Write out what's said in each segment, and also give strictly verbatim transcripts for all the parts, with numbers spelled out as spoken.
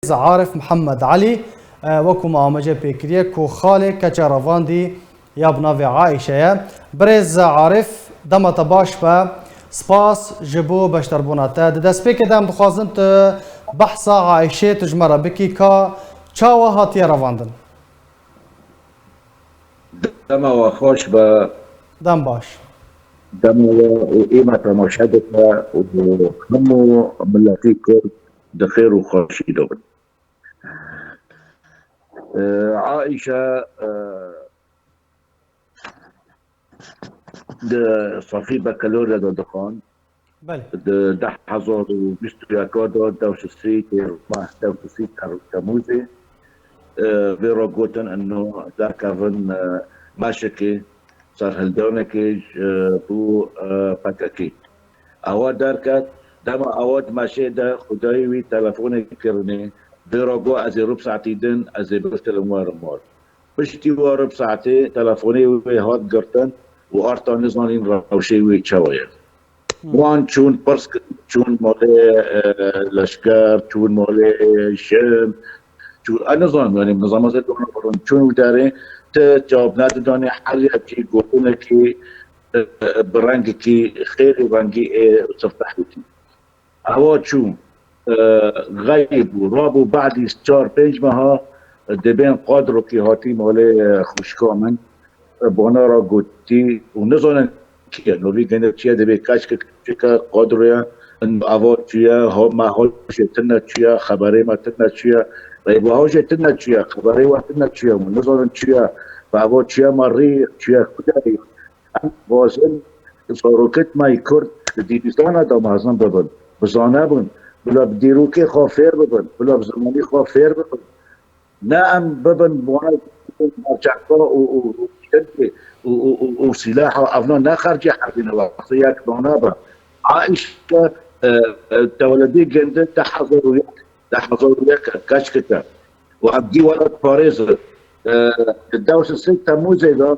Arif Mihemed Elî, e, wekû me amece pê kiriye ku xalê keça revandî ya bi navê Aîşe ye. Birêz Arif, dema te baş be, spas ji bo beşdarbûna te. Di destpêkê de em dixwazin tu behsa Aîşê tu ji me re bikî ka çawa hatiye revandin? Dema we xweş be. Dem baş. Dema we û ê me temaşe dike û hemû miletî Kurd di xêr û xweşî de bin. Ee, Aîşe, e, di Safî Bekelorya de dixwand. Belê. Di du hezar û bîst û yek de, dewşisî têr meh, dewşisî ter-, Temûzê, e, vê re gotin, ino derkevin, e, meşekê, serhildanekê ji bo, e, P K K. Ewa derket, dema ewa di meşê de xwedayê wî telefonê kirinê, vê re got, ez ê rû bi saetî din, ez ê bifikirim werim war. Piştî warib saetê telefonê wê hat girtin û arta nizanîn rewşê wê çawa ye. Hmm. Wan çûn pirs kirin, çûn malê, e, leşker, çûn malê, e, şim, çûn, e, nizam, yanî nizama zê dona birin, çûn û derê ti cewab nedidanê, her yekî gotinekî, e, e, bi rengekî xêrî rengî ê sifte hewtî. Ewa çû, e, xeyb bû, rabû badî çar pênc meha, e, dibên qadrokî hatî malê, e, xwişka min, e, bana ra gotî û nizanin kî ye. Novî gende çi ye, dibê keçke, keçke qadro ye, in ewa çi ye, ha, me hal jê tine çi ye, xeberê me tine çi ye, reyba ha jê tine çi ye, xeberê we tine çi ye, hûn nizanin çi ye, bi ewa çi ye me rî, çi ye, ku derî. Em dixwazin zarokêt me yê Kurd di dîbistana de mezin bibin, bi zane bin, bila bi dîrokê xwe fêr bibin, bila bi zimanî xwe fêr bibin. Ne em bibin wana berçavka û, û, û, û, û, û, û sîlaha, evna ne xercê herdî ne wextê yek dana be. Aîşe, e, e, tewledî gindi du hezar û yek, du hezar û yek keçkike. Û em dî wela diparêzin. E, di dewsa sê Temûzê de,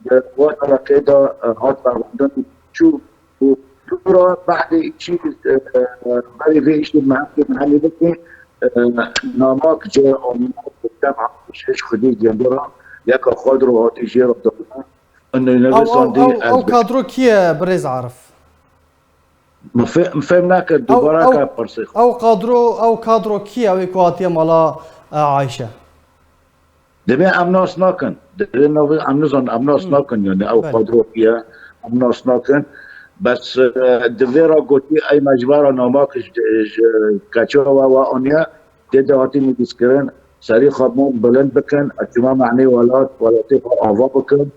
Di wan eleqê de, e, hat perwendin çû û dûra behdê çî, e, e, berî vê îşê mehekê min hemî bikê, e, namak ji Amîna Gultem Hemîşê ji xwedî gêndira yeka xwe di ro hatî jê re dawîna. Ino Ew, ew, nivîsandî ew, ez ew bi- kadro kî ye, birêz Arif? Min fê-, min fêm nekir, Ew, dubara ew, ka pirsê xwe. Ew kadro, ew kadro kî ye, ew ê ku hatiye mala, e, Ayşe? Divê em nas nakin. Divê navê em nizan, em nas Hmm. nakin. Yani ew Belê. kadro kî ye, em nas nakin. Bes, e, divê ra gotî, ey me ji vera namak ji, ji keça we, we aniye, tê de hatî nivîskirin, serî xwe bilind bikin, ez çûme mehnê welat, welatê xwe ava bikin.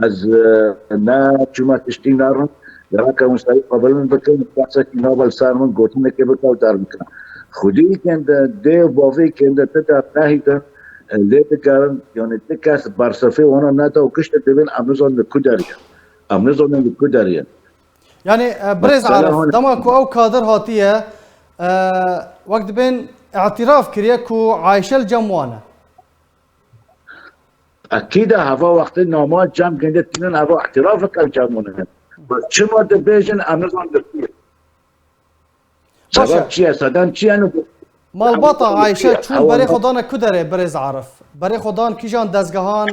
Ez, e, ne çûme tiştî nerin, gereke hûn serî xwe bilind bikin, kesekî nabe li ser min gotinekê bike û derbike. Xwedî kênde, dê û bavê kênde ti dernehîtin, e, lê digerin, yani ti kes bersifê wana neda û kişte dibên em nizanin li ku derê ye. Em nizanin li ku derê ye. Yani, e, birêz Mesela Arif, hûn dema ku ew kadir hatiye, e, wek dibên îtiraf kiriye ku Ayşe li cem wan e. Ekîd e, heva wextê nama cem gêndê tînin, heva îtiraf bike cem wan e. Bes çima dibêjin em nizanin li ku ye? Baş e. Sebeb çi ye? Sedem çi ye? Malbata Ayşe çûn berê xwe dane ku derê, birêz Arif? Berê xwe dan kîjan dezgehan,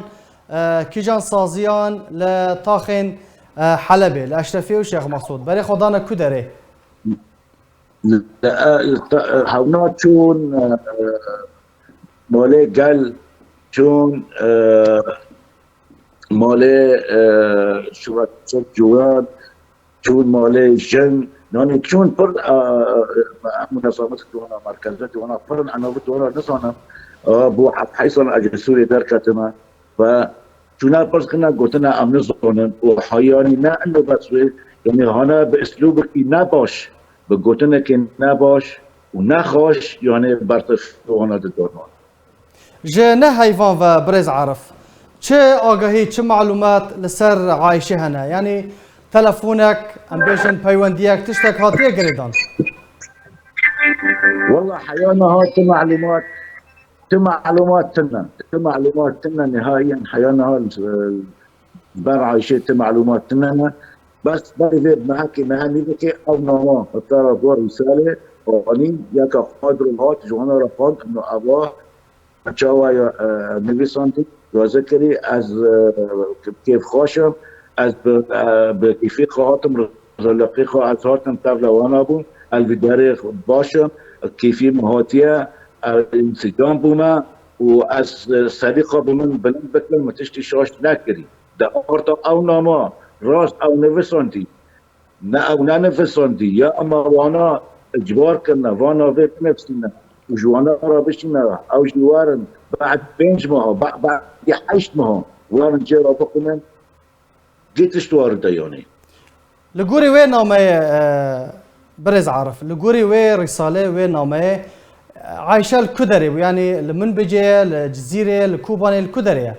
e, kîjan saziyan li taxên, e, Helebê, li Eşrefiyê û Şêx Mesûd? Berê xwe dane ku derê? Li, e, te-, hewna çûn, e, malê gel, çûn, e, malê, e, şivatçik ciwan, çûn malê jin, yani çûn pir, e, e, em munezamet diwana, merkezet diwana, pir in, enavi diwana nizanim, e, bo heft heyt sal ez ji Sûriyê derketime. Ve çûne pirs kirine, gotine em nizanin û heyanî ne ino bes wê, yani hane bi îslûbekî ne baş, bi gotinekê ne baş û ne xweş, yani bertif wana didon wan. Ji ne heyvan ve birêz Arif, çi agahî, çi malûmat li ser Ayşe hene? Yani telefonek, em bêjin peywendiyek, tiştek hatiye girêdan? Walla heya niha tu malûmat Ti malûmat tune, ti malûmat tune nihaiyen heya niha, e, ber Ayşê ti malûmat tune ne. Bes berê vê mehekê me hemî dikê ew nama, heta ra gor Wîsalê, anî, yeka xwe dro hat, ji wana re xwend, no eva çawa ya, e, nivîsandî, waze kirî, ez, e, kêfxweş im, ez bi, e, bi kêfî xwe hatim, rizalixê xwe ez hatim tevla wana bû, ez li derê baş im, kêfî min hatiye, e, însîcam bûme û ez, e, serî xwe bi min bilind bikim, min tiştî şaş nekirî. De orta ew nama rast ew nivîsandî, ne ew nenivîsandî, ya ema wana icbar kirine, va navê binivîsîne û ji wana re bişîne, ew jî werin, bad pênc meha, ba-, badî heşt meha, werin cê re bixwînin, gê tişt wari de yanî. Li gorî wê nameyê, e, birêz Arif, li gorî wê rîsalê, wê nameyê, e, Ayşe li ku derê bû? Yanî li Minbicê ye, li Cizîrê ye, li Kobanê, li ku derê ye?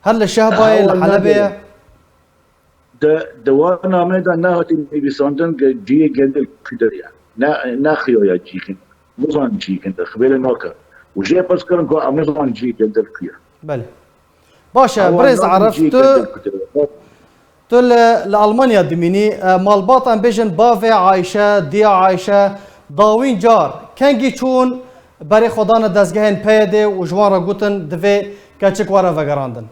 Her li Şehbayê, li Hewa Helebê ye? Di, di wan namê de nehatî nivîsandin ge-, cihê gende li ku derê ye. Ne, nexiya ye cihê gende. Nizanin cihê gende, xibêrê nake. Û jê pirs kirin ku em nizanin cihê gende li ku ye. Belê. Baş e, Ewa birêz nakin Arif, cihê tu, gende li ku derê ye. Tu li, li Almanya dimînî, e, malbat em bêjin bavê Ayşe, diya Ayşe, dawîn car, kengî çûn berê xwe dane dezgehên P Y D û ji wan re gotin divê keçik were vegerandin?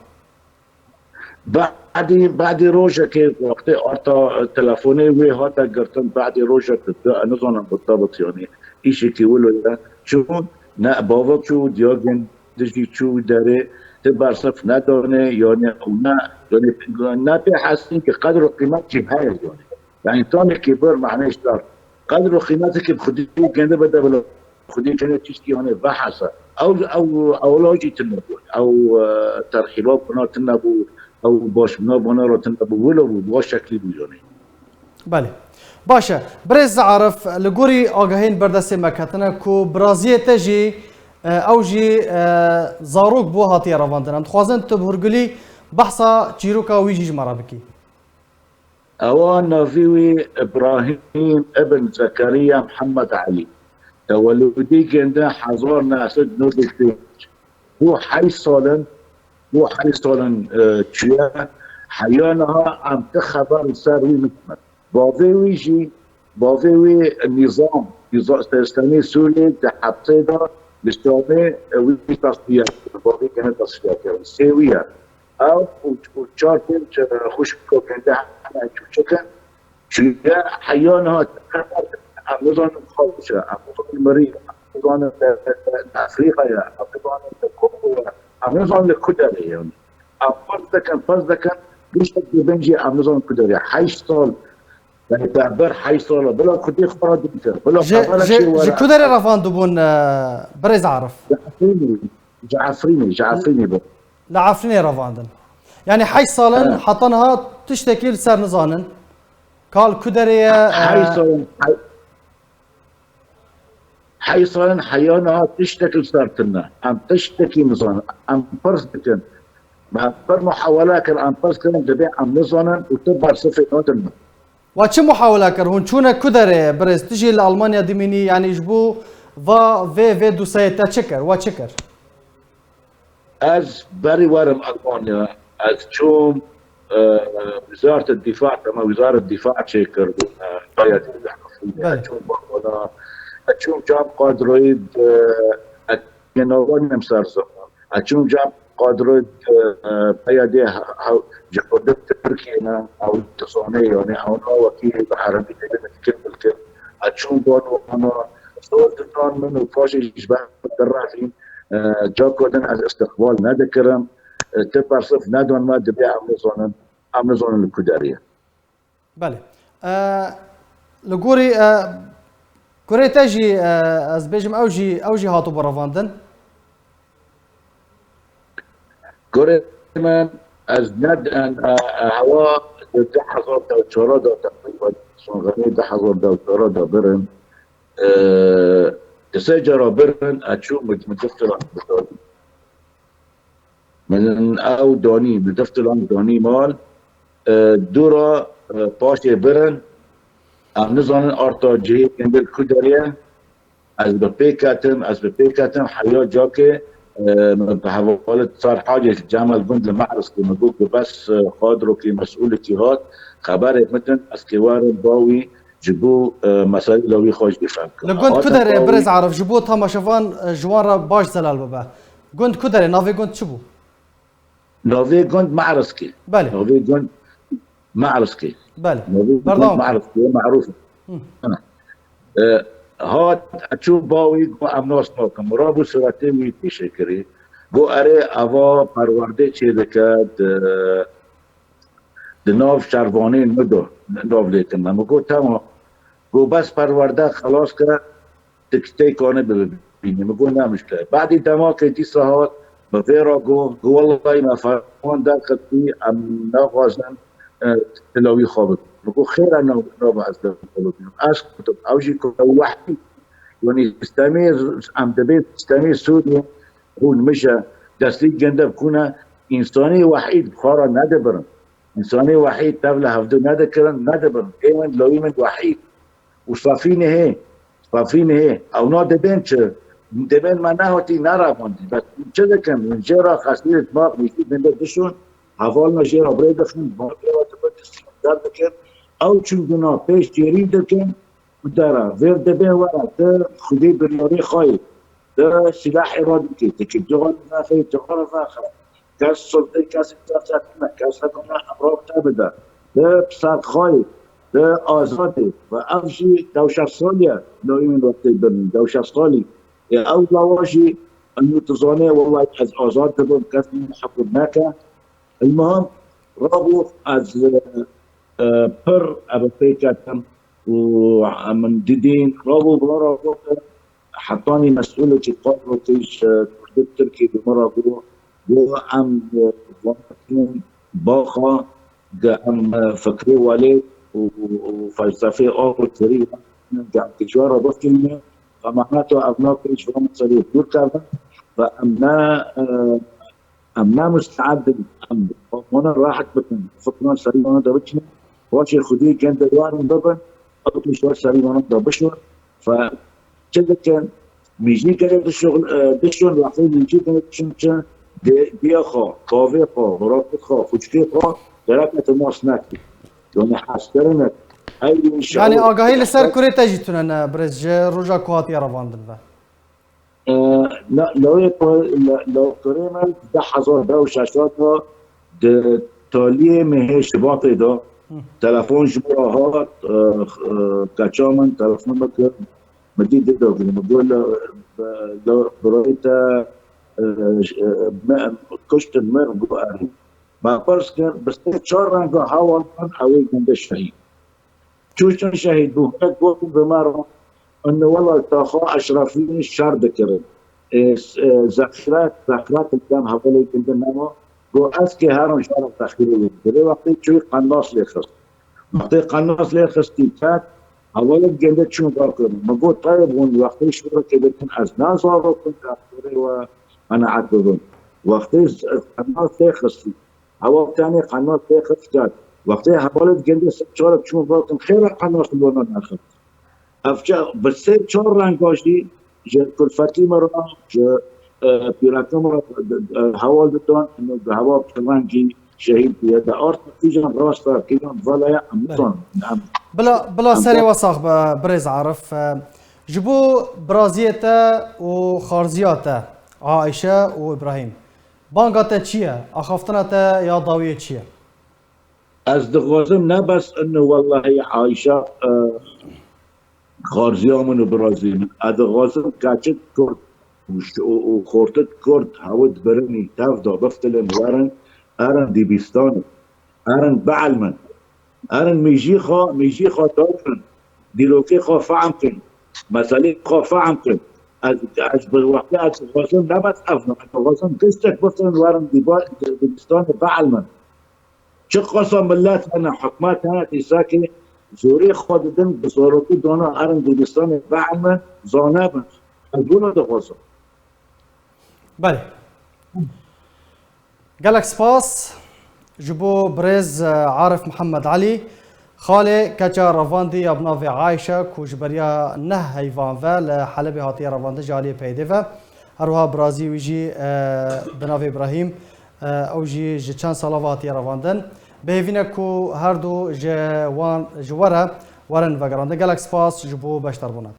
Badî, badî rojekê wextê arta telefonê wê hate girtin, badî rojek di, nizanim bi tabit, yanî îşekî wilo ye. Çûn, ne bavek çû, diya gund dijî çû derê, ti bersif nedane, yanî û ne, yanî ne pê hesîn ki qedr û qîmet jî heye, yanî. Yanî tanekî bir mehnê şer. Qedr û qîmetekî bi xwedî gende bide bila xwedî gende tiştî yanî vehese. Ew, ew, ewla jî tune bû. Ew, e, terhîba buna tune bû. Ew baş buna bana re tune bû. Wilo bû, bi şeklî bû yanî. Belê. Baş e. Birêz Arif, li gorî agahên berdestê me ketine ku biraziyê te jî, e, ew jî, e, zarok bû hatiye revandin. Em dixwazin tu bi hûrgulî behsa çîroka wî jî ji me re bikî. Ewa navî wî Îbrahîm ibn Zekeriya Mihemed Elî. Tewelûdî gende hezar neh sed nod û pênc. Bû heyş sal in, bû heyş sal in, e, çûye. Heya niha em ti xeber li ser wî nînin. Bavê wî jî, bavê wî Nîzam, Nîza-, Serstenî Sûriyê di hepsê de li Şamê, e, wî tasfiye kir. Bavê gene tasfiye kir. Sê wî ye. Ew û, û çar pênc, e, xwişko gende hene çûçik in. Çûye heya niha em nizanin xaç e, em nizanin mirî, em nizanin li, li, li Efrîka ye, em nizanin li Kongo ye, em nizanin li ku derê ye. Em pirs dikin, pirs dikin, giştek dibin jî em nizanin ku derê ye. Heyş sal, yanî te ber heyş sal e, bila xwedê xwe re dûr kir, bila Ji, xebera ji, çê ji were. Ku derê revandibûn, e, birêz Arif? Ji Efrînê, ji Efrînê, ji Efrînê bû. Li Efrînê revandin. Yanî heyş sal in, He. Heta niha tiştekî li ser nizanin. Ka li ku derê ye, Heyş e, sal in, hey-, heyş sal in heya niha tiştek li ser tune. Em tiştekî nizanin. Em pirs dikin. Me pir muhawele kir, em pirs kirin, dibê em nizanin û tu bersifê nadin min. Wa çi muhawele kir? Hûn çûne ku derê, birêz? Tu jî li Almanya dimînî, yanî ji bo va vê, vê dosayê te çi kir? Wa çi kir? Ez berî werim Almanya. Ez çûm, e, Wizareta Dîfa, dema Wizareta Dîfa çêkir bû, e, P Y D li Efrînê. Belê. Ez çûm Bafana, ez çûm cam kadroyî, e, ez nava nînim ser ziman. Ez çûm cam kadroyê, e, P Y D he-, he-, ji Kurd Tirkiyê ne, ew dizane, yanî ew na wekî bi erebî dibin, kil bil kil. Ez çûm Bafana, zor didan min û paşê ji ber direvîn, e, cako din ez îstiqbal nedikirim. E, ti bersif nedan me, dibê em nizanin, em nizanin li ku derê ye. Belê. E, li gorî, e, kurê te jî, e, ez bêjim ew jî, ew jî hatibû revandin. Kurê min, ez ne, e, e, hewa di du hezar û çar de teqrîben, sonxanê du hezar û çar de birin. E, di sê cara birin, e, çû min, min diftiran bidarî. Min ew danî, min diftilan danî mal, e, dûra, e, paşê birin, em nizanin arta cihê gundê li ku derê ye. Ez bi pê ketim, ez bi pê ketim, heya cakê, e, min bi hevalê Sar Hacê Cemel Gund li Me'riskê min got ku bes, e, kadrokî, mesûlekî hat, xeberê min din, ez kê werim ba wî, Ji bo, e, meselê lawî xwe jî fehm kir. Li gund ku derê, birêz Arif, ji bo temaşevan, e, ji wan re baş zelal bibe. Gund ku derê, navê gund çi bû? Navê gund Me'riskê. Belê. Navê gund Me'riskê. Belê. Navê gund Me'riskê, merûf. Hı. E, hat, çû bawî, got, em nas nakin. Min rabû suretê wî pêşê kirî. Got, erê, eva perwerdê çê dike, di, di nav şervanên min de, nav lê kirine. Min got, temam. Got, bes perwerde xelas ke, tu tê kanê bibînî. Min got, ne muşkile. Badî demakê dîsa hat, bi vê re got, got, wellahî me ferman derxistî, em naxwazin, e, tilawî xwe bikin. Min got, xêr e, nav, nav ez li xwe bibînim. Ez gotim, ew jî got, wehî, yanî sistemê, em dibê sistemê Sûriyê, hûn, mij e, destî gende bikûne, însanî wehîd bi xwe re nedibirin. Însanî wehîd tev li hevdu nedikirin, nedibirin. Ê min, lawî min wehîd. Û safî nihê, safî nihê. Ewna dibên çi? Dibên me nehatî, nerevandî. Bes çi dikin? Hûn jê re xestî dimak, mîşkî dinde dişon, hevalna jê re birê dixin, bavê re dibin, dişon derdikin. Ew çûn guna pêş çêrî dikin, dera. Vêr dibên were, di xwedî biryarê xwe yê. Di silahê re dikê, dikê cixar naxê, cixar naxe. Kes sultê kesê siyaset nîne, kes nedane emra te bide. Di pisar xwe yê, di azadê. Ve ev jî dew şeş salî ye, lawî min wextê birin, dew şeş salî. Ê ew lawa jî, enu dizane, wellahî ez azad dibim, kes min hikûm neke. Elmuhim, rabû ez, e, e, pir ebe pê ketim û min didîn, rabû bila ra gotin, hetanî mesûlekî qal rotî ji Kurdê Tirkî bi min re got, got, em, e, vanekîn baxa, ge em, e, fikrê welêt û, û, û felsefê av û tirî, ge em kî ji we re bifîlînin, ve mehneto ev nake ji van meselê dûr kevin, ve em ne, e, em ne musteed in, em wana rahet bikin, fikran serî wana de biçin, paşê xwedî gende warin bibin, ew tişt wer serî wana de bişon, ve çi dikin, mîjî gelê dişon, e, dişon, wextê mîjî gelê dişon çi, dê, diya xwe, bavê xwe, birakê xwe, xûçkê xwe, gerek te nas nekî. Yanî heskirinek. Ey inşallah. Yanî agahî li ser kurê te jî tune ne, birêz, ji roja ku hatiye revandin ve? E, la, lawê ku, la, la kurê me di hezar deh û şeş de di taliyê mehê Şibatê de Hı. telefon ji min re hat, e, e, keça min telefon min kir, min dî didovî, min got, la, la, birayê te, e, e, me, kuştin me, got, erê. Me pirs kir, bi sê çar renga heval min ew ê gundê şehîd. Çûştin şehîd bû, hinek gotin bi me re, inu wela taxa eşrefî şer dikirin. E, e, zexîret, zexîret li dem hevalê gundê nema, got, ez kê herin şer zexîrê wê. Dilê wextê çûyî qenas lê xist. Wextê qenas lê xistî ket, hevalê gundê çûn rakirin. Min got, tayê bûn, wextê şorekê dikin, ez ne zarok in, ez kurê we qenaet bibim. Wextê z-, qenas lê xistî. Hewa tenê qenas tê xist ket. Wextê hevalê di gundê ser çarek çûn gotin, xêr e qenas li wana nexist. Ev çi, bi sê çar renga jî ji kulfetî min re, ji, e, pîreke min re, e, heval didan, ino bi hewa bi rengî şehîd bûye. De arta kîjan rast e, kîjan vala ye, em Belê. nizanin. Em, Bila, bila em serê we sax be, birêz Arif. E, ji bo biraziyê te û xarziya te, Aîşe û Îbrahîm, banga te çi ye? Axaftina te ya dawiyê çi ye? Ez dixwazim ne bes inu wellahî Ayşe, e, xarziya min û birazî min. Ez dixwazim keçik Kurd û ş-, û, û xortik Kurd hewit birinî tev da biftilin werin, erin dîbistanê, erin bielmin. Erin mîjî xwe, mîjî xwe dawrin, dîrokê xwe fehm kin, meselê xwe fehm kin. Ez, ez bi wextê ez dixwazim ne bes ev, ez dixwazim giştek biftin werin dîba-, di-, dibistanê bielmin. Çiqasa millet hene, hikûmet hene, dîsakê zorê xwe didin, bi zarokî dana erin dibistanê bielmin, zane bin. Ez wilo dixwazim. Belê. Gelek spas ji bo birêz, e, Arif Mihemed Elî, xalê keça revandî ya bi navê Ayşe ku ji beriya neh heyvan ve li Helebê hatiye revandin ji aliyê peydê ve. Her wiha birazî wî jî, e, bi navê Îbrahîm, e, ew jî ji çend sala ve hatiye revandin. Bi hêvî ne ku her du ji wan, ji we re Werin vegerandin, gelek spas ji bo beşdarbûna.